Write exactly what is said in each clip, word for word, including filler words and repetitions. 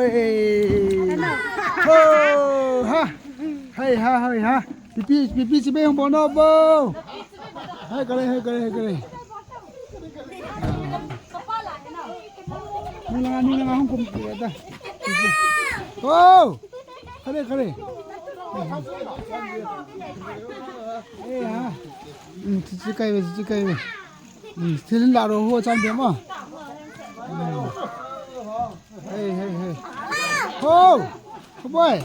Hey. Ho, ha. Hey, ha, hey, ha. Pipi, pipi, chibai hung bol nao bo. Hai, kare, hai, kare, hai, kare. Nung langa, nung langa hung kum ta. Ho. Kare, kare. Hey, ha. Hmm, chichi kai ve, chichi kai ve. Hmm, thil la ro ho chan be ma. Hmm. Hey, hey, hey. Ho! Ho boy!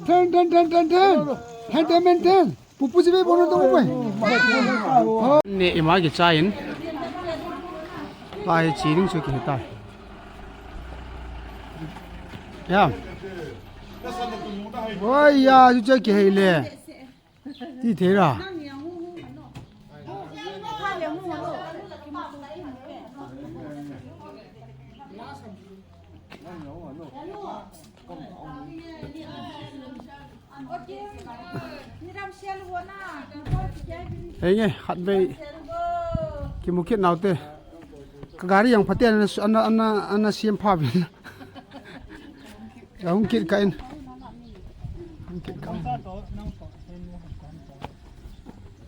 Turn, turn, turn, turn, turn! Turn, turn, turn, turn! Pupu ji be bono to boy! Ho! Ne ima ki chain. Pai chi ning chu ki ta. Ya. Oi ya, chu chu ki hei le. Ti thei ra. Hei nge, khatvei kimu kit nau te. Ka gari jong phaten ana, ana, ana, ana siam pha vin. Ka hung kit ka in. Hung kit ka.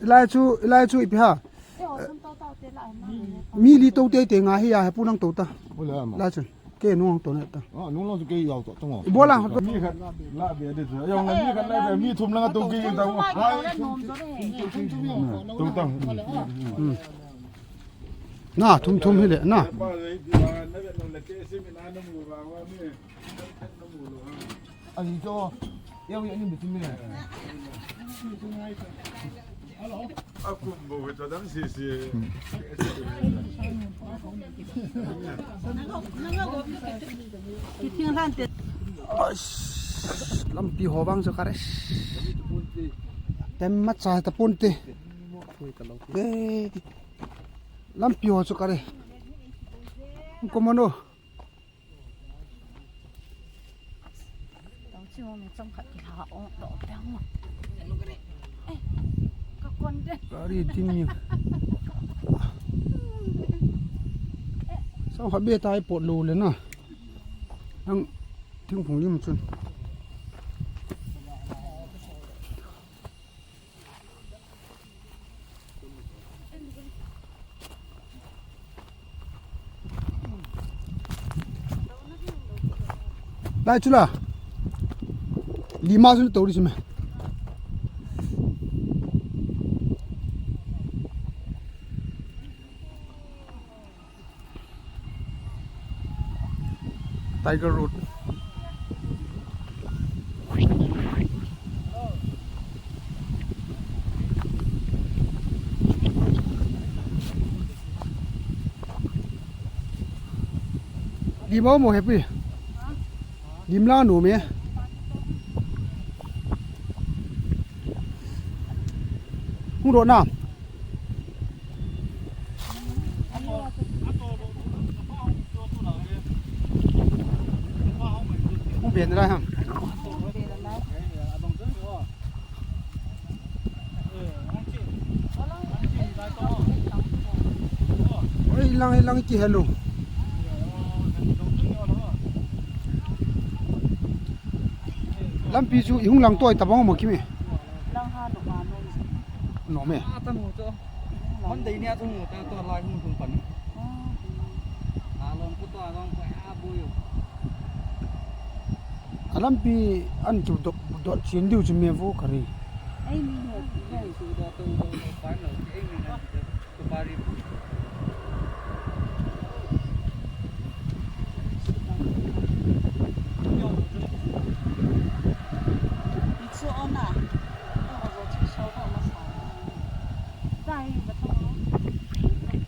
Ilai chu, ilai chu ipi ha. Mi li to te te nga hi ya, he pu nang to ta. Ula ma. La chun. Ke nung to na ta. Ah, nung lo ke yau to, to. Ibola. Mi khat la be de. Yau mi khat la be, mi thum la to ke ta. To ta. Hmm. Na, thum thum hi le, na. Ani cho, yau ya ni bitin ni. Akum bo to dam si si. Lampi ho vang chu kare. Tem ma cha ta pon te. Eh, lampi ho chu kare. Ko mano. Tong chi mo mi chom khat ki la ong do peng mo. Eh, ka kon de. Gari tin ni. Sao khat be tai pot lo le na. Nang thingphung lim chun. Lai chula. Lima chula to ri sime. Tiger Road. Lim a mo hepi. Lim la no me. Hung ro na. Hung ben lai ham. Oi, lang, lang ki hello. Lampi chu i hung lang toi tabang mo kimi. Lang ha no ma no. No me. Ata no to. Monday ni a thung ta to lai hung thung pan. A lon ko to a long ko a bu yo. A lampi an chu dot, dot chin diu chu me vo kari. Ai mi no. Ai su da to do no pan no. Ai mi na to pari. Ni chu ona.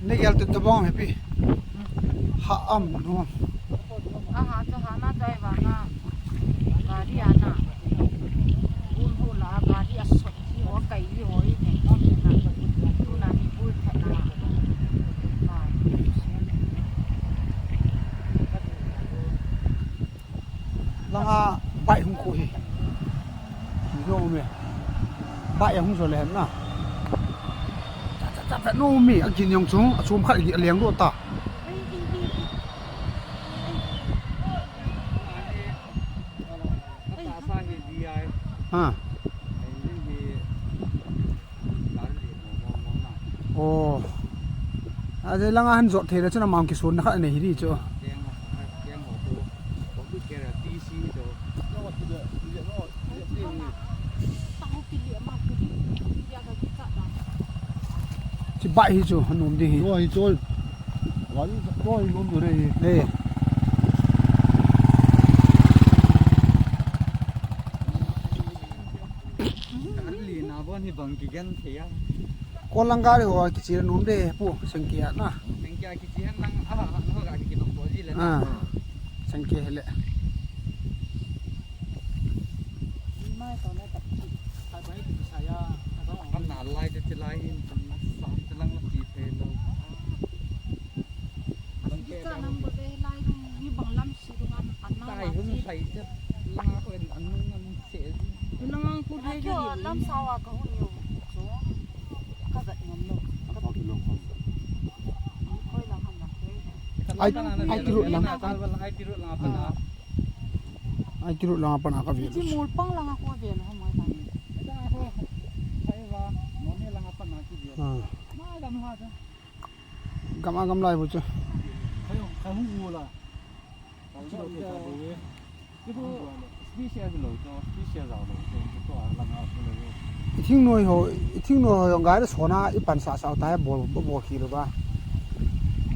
Ne gel tu tabang hepi. Ha am no. Aha, chu ha na tai vanga. Gari ana. Un hu la gari a sot hi ho kai hi ho i ne. Tu na ni bul phe na. Langa bai hung khu hi. Hi no me. Bai hung so le hem na. Cha cha cha cha no me a kin yong chung a chom khat a leng do ta. Ha. Oh. Aje langa han jot thei le chun amang kisun na kha nei hi di chu. Chi bai hi chu, nom di hi. Tua hi chu. Wan tua hi nom du re hi. Eh. Li na bon hi bang ki gen thei a. Ko lang gari ho kichi nom de pu, sengkia na. Sengkia kichi han lang, ah, ah, ho ga ki nom po ji le na. Ah. Sengkia hele. Mai to na ta. Ka bai ki sa ya, ka ba. Kam na lai te lai hin, na sa te lang na ti pe lo. Bang ke ka. Ka nang ba be lai dong, ni bang lam si dong am, an na. Tai hun sai te, lang ko en an nung an se. Lang ang ku hai. Kyo lam sa wa ka hun yo. So, ka gat ngam lo. Ka ba ki lo ko. Koi la ham la. Ai, ai, ki ru lang. Ai, ki ru lang pa na. Ai, ki ru lang pa na ka ve. Ji mul pang lang ko ve lo mai ta. Ah. Gam a gam lai bu chu. Special lo chu, special lo chu, chu a lang a chu lo. I thingnoi ho, i thingnoi ho jong gai da sona i pan sa sa tai bol, bol, bol khi lo ba.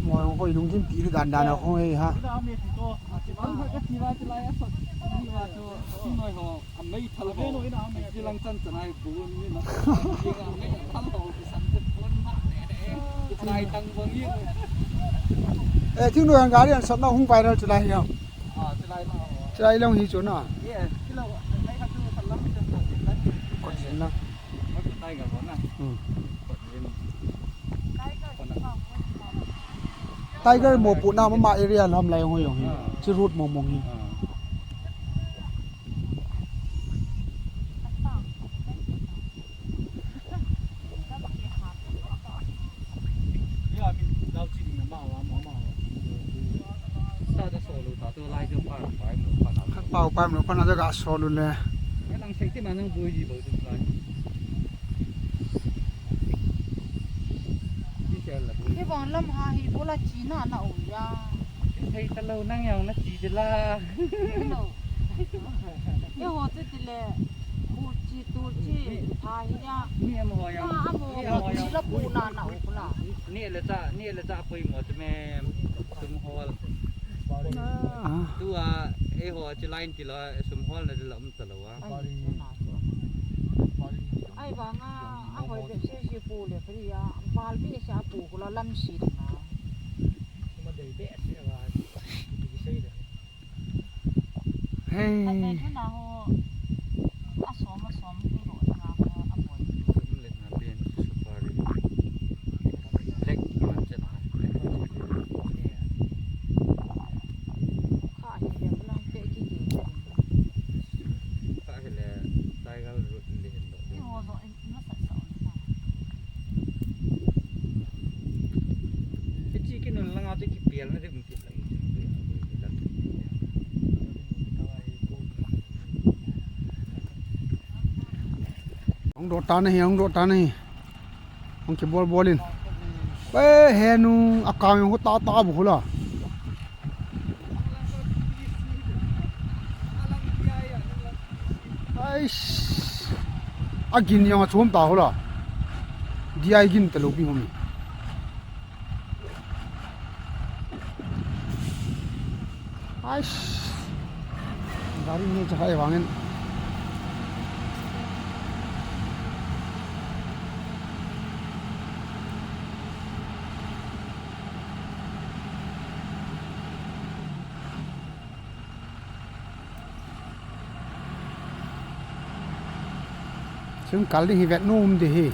Mo ho i lunggim pi dan dan ho ei ha. Ina me ti to, a ti ba ka ti ba ti lai a so. Ti ba chu, i thingnoi ho. Amei thal ho. Amei thal ho. Jilang chan chan ai bu ni na. Amei thal ho, kisan te pon ma ne ne. Lai tang bang hi. Eh, thingnoi an gari an sat na hung viral chulai hi. Ah, chulai na. Chulai long hi chu na. Ye, kilo, lai ka chu salam chu ko jin na. Ko jin na. Ko tai ga na. Hmm. Ko jin. Tiger mo pu na mama area lam lai hung jong hi. Ah. Chi road mong mong hi. Ah. Pau pai mo pana ga solu le. Kibang lam ha hi bola china na o ya. Thei talo nang jong na chi de la. Hello. Ye ho te ti le. Ku chi tu chi tha hi ya. Mi am ho jong. Ah, amo mi am ho jong. Chi la pu na na u la. Ni le cha, ni le cha pui mo te me sum hol. Ah. Tua, eh ho chi line ti la, sum hol na de la um ta lo wa. Ai, na chu. Ai ba nga, a hoi be se si pu le pri ya. Bal bi se a pu ku la lam si na. Hey. Hichi kinun langa chu kipial na ding ti lang. Hung do ta nahi, hung do ta nahi. Hung kibol bol in. Be henu akang hung ta ta bu la. Ais. Agin jong achom ta ho la. Di ai gin ta lo pi ho mi. Ais. Gari ni cha hai wangin. Chun kal ding hi vet nom ding hi.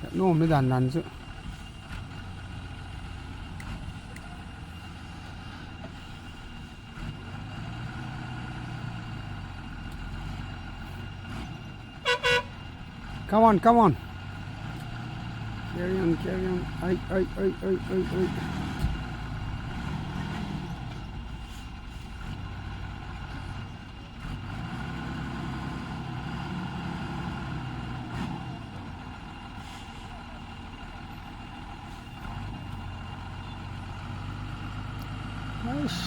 Vet nom ni dan dan chu. Come on, come on. Carry on, carry on. Ai, ai, ai, ai, ai, ai. Nice.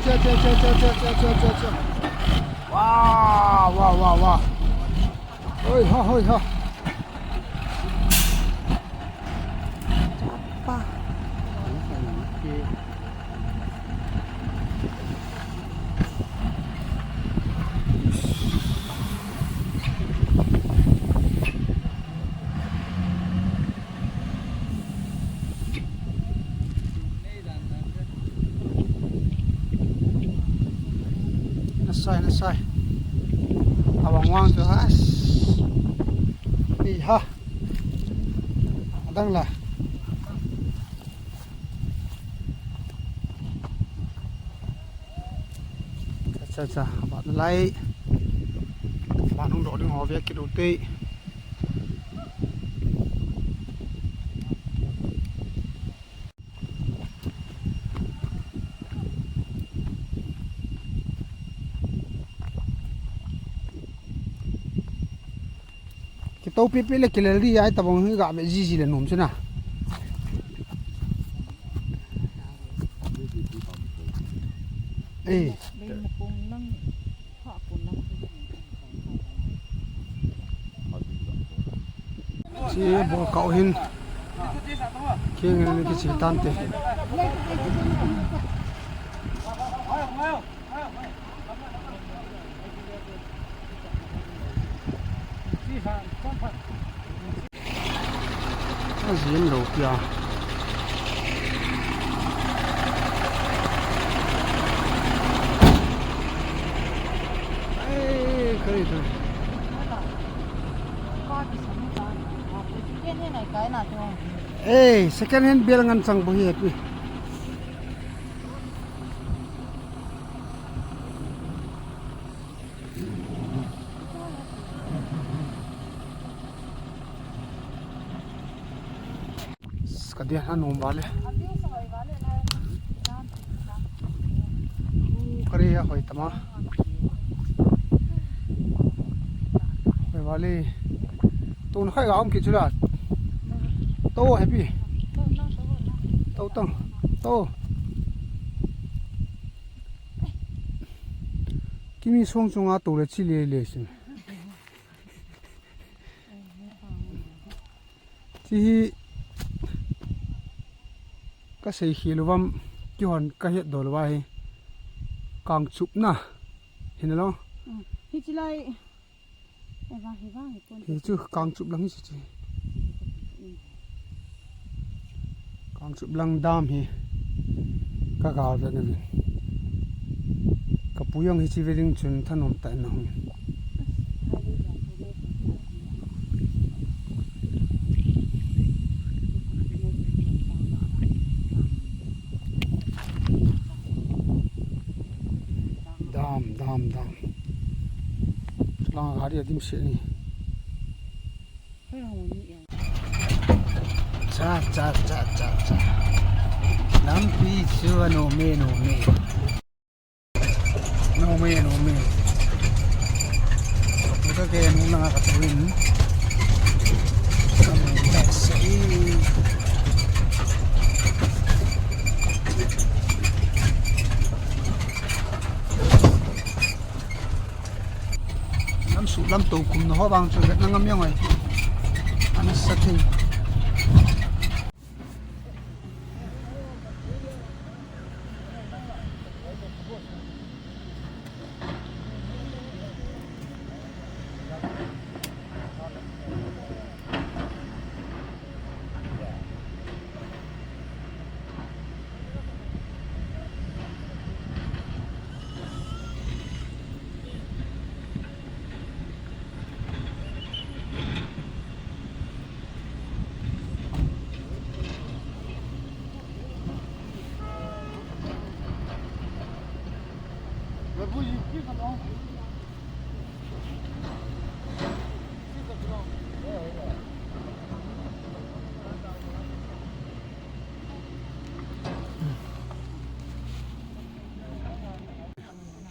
Cha, cha, cha. Wow, wow, wow, wow. Hoi ha, hoi ha. Chapa. Nasai, nasai. Abang wang tu has. Ni ha. Adang la. Cha, cha, cha. Aban lai. Aban hung doh ding ho ve kit u te. Kitoh pipi le kilel ri ai tabang hi ga ve jiji le nom sina. Eh. Chi bol kau hin. Keng in kichi tante. Ajim lo pia. Ai, kari, kari. Eh, second hand bel ngan chang bo hi happy. Ka dia ha nom vale. Ka ri a hoi tama. Hoi vale. Tun khai ga um ki chula. To happy. To tang. To. Kimi song chunga to le chi le le sin. Chi hi ka sei khel uvam, kihon ka het dol uva hi. Kangchupna. Hin lo. Hi chi lai. Hi chu Kangchup lang hi chu. Kangchup lang dam hi ka gal ve na vin. Ka pu jong hi chi ve ding chun thanom tah in na hung. Dam, dam, dam. Lang gari adim se ni. Cha, cha, cha, cha, cha. Lampi chu anome, nome. Nome, nome. Ka ke nu na ka tuin. Nome, that's it. Lam su lam to kum na ho bang chu vet na ngam jong ai. Ana sa thei.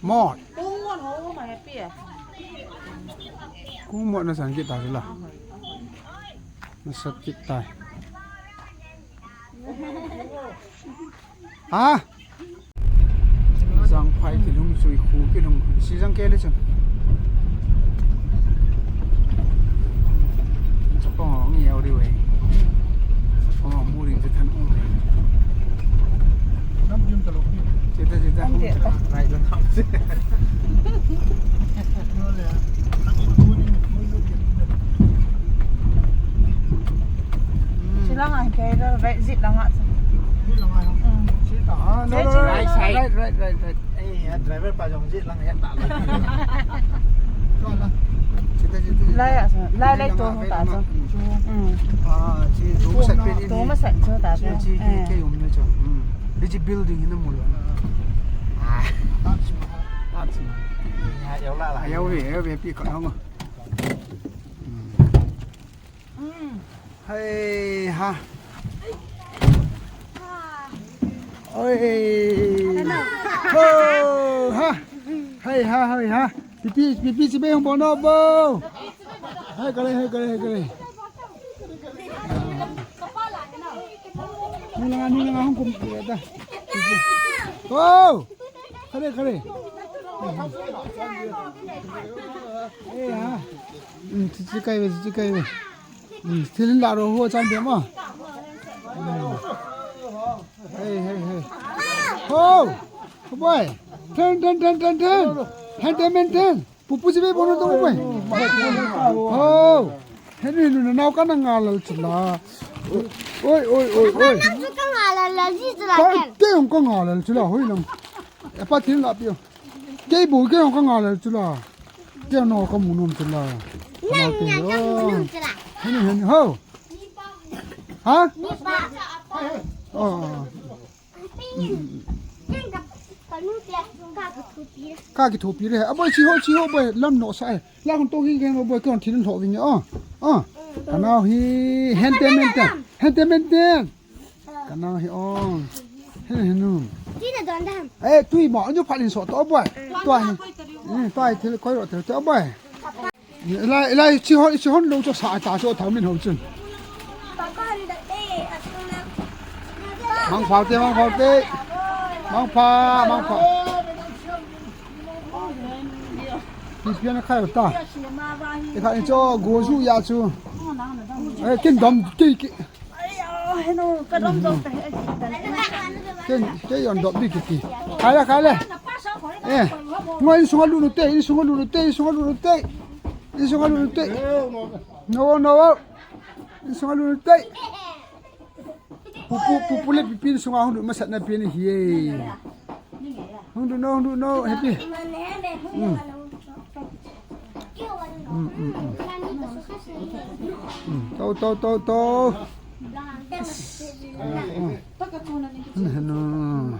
Mot. Kung mot ho ma happy a. Kung mot na san kit ta la. Na sat kit ta. Ha? Jangphai kilhung, Suikhu kilhung. Si jang ke le chun. Chapang ong yau di wei. Chapang ong mu ding te than ong wei. Nam jim ta lo ki. Chita, chita. Ong de ta. Rai jang ham. Chilang a, kei da, vet zit lang a. Zit lang a. Mm. Zit lang. Ah, no, no, no, no, right, right, right, right. Eh, ya, driver pa jong zit lang, ya, ta lang. Lai a, lai, lai, to, ta, to. Mm. Ah, chi, to, ma, sa, to, ma, sa, to, ta, to. Chi, chi, chi, eh. Kei um ne, cho. Mm. Chi building hin mu lo. Ah. Taj Mahal. Taj Mahal. Ya, ya, la, la. Ya, we, ya, we, pi, ka, hong. Mm. Hei ha. Oi. Ho ha. Hei ha, hei ha. Pipi, pipi, chibai hung bol no bo. Hei, kale, hei, kale, hei, kale. Nung langa, nung langa hung kum ta. Ho. Kale, kale. Hei ha. Hmm, chichi kai ve, chichi kai ve. Hmm, thil la ro ho chan be ma. Hmm. Hey, hey, hey. Ho! Ho boy. Turn, turn, turn, turn, turn. Hand them and turn. Pupu chibai bol no to boy. Ho! Henu, henu, nao ka na ngalal chula. Oi, oi, oi, oi. Nang chu ka ngalal la ji chula ken. Te hung ka ngalal chula, hoi nang. Apa thil la pio. Kei bou kei jong ka ngalal chula. Kei no ka mu nom chula. Nang, nang ka mu nom chula. Hini, hini, ho. Ha? Oh. Ka kithopi le. Aboi, chi ho, chi ho, boi, lam no sa e. La kon to hi gen, boi, kon thin tho ving e. Oh. Oh. Ka nao hi, hen ten, hen ten. Hen ten, hen ten. Ka nao hi ong. He, he nu. Tina don dam. Eh, tui mo, anyu phalin so to boy. Tua hi. Eh, tua hi thil koi ro thil to boy. Lai, lai, chi hon, chi hon lo cho sa ta cho thau min ho chun. Mang phau te, mang phau te. Mang pha, mang pha. Pi pian khai ta. E kha ni cho go ju ya chu. Eh, kin dom, ki, ki. Ai, oh, henu, ka dom dom te, eh, ki dan. Ken, ke yon dop di kiti. Khai le, khai le. Eh, ngoi insunga lut u te, insunga lut u te, insunga lut u te. Insunga lut u te. No, no. Insunga lut u te. Pupu, pupu le pipi insunga hung lut masat na pi ni hi e. Hung lut no, hung lut no, happy. Hmm. Hmm, hmm, hmm. Hmm, to, to, to, to. Hmm, hmm.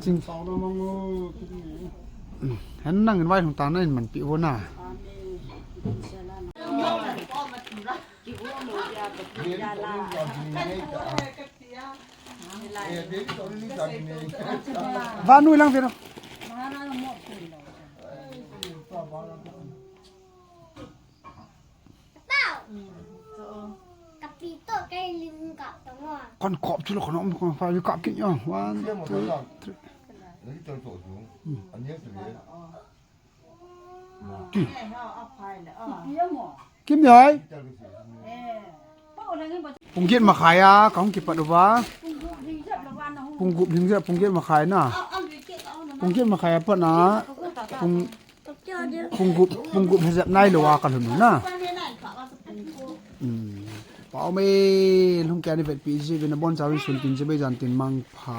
Ching. Hmm, hen nang in vai hung ta na in man pi vo na. Vannoi lang ve ro. Kapi to kai lim kap to ngo. Kon kop chu lo, kon om, kon fa kap kin yo. One, two, three. Hmm. Kim yai. Pung get makhai a, kahung kipat uva. Pung gup hing jep, pung get makhai na. Pung get makhai a pat na. Pung, pung gup, pung gup hejep nai lou a kalhun u na. Hmm. Pau me, lhung kei ni vetpi ji, vin a bon cha vin sun tin ji bei jan tin mang pha.